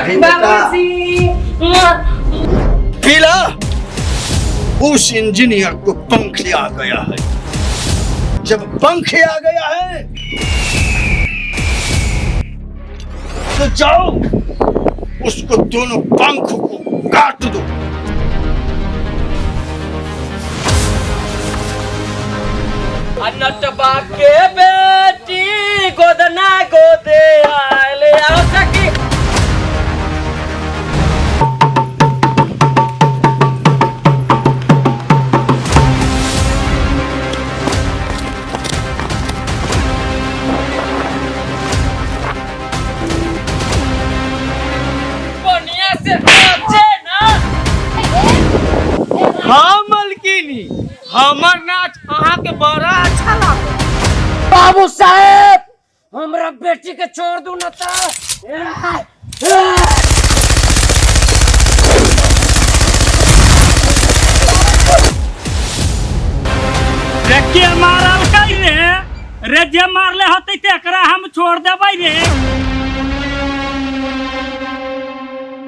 नहीं बेटा। बाबूजी। पीला, उस इंजीनियर को पंख आ गया है। जब पंख आ गया है तो जाओ, उसको दोनों पंख को काट दो। नटबा के बेटी गोदना गोदे आयल, आओ सखी। बढ़िया से नाचे ना। हाँ मलकिनी, हमर नाच अहाँ के बड़ा अच्छा लागल। बाबू साहेब, हमरा बेटी के छोड़ दू न त रे के मारल रे? रे जे मारले होते तेकरा हम छोड़ देबै रे।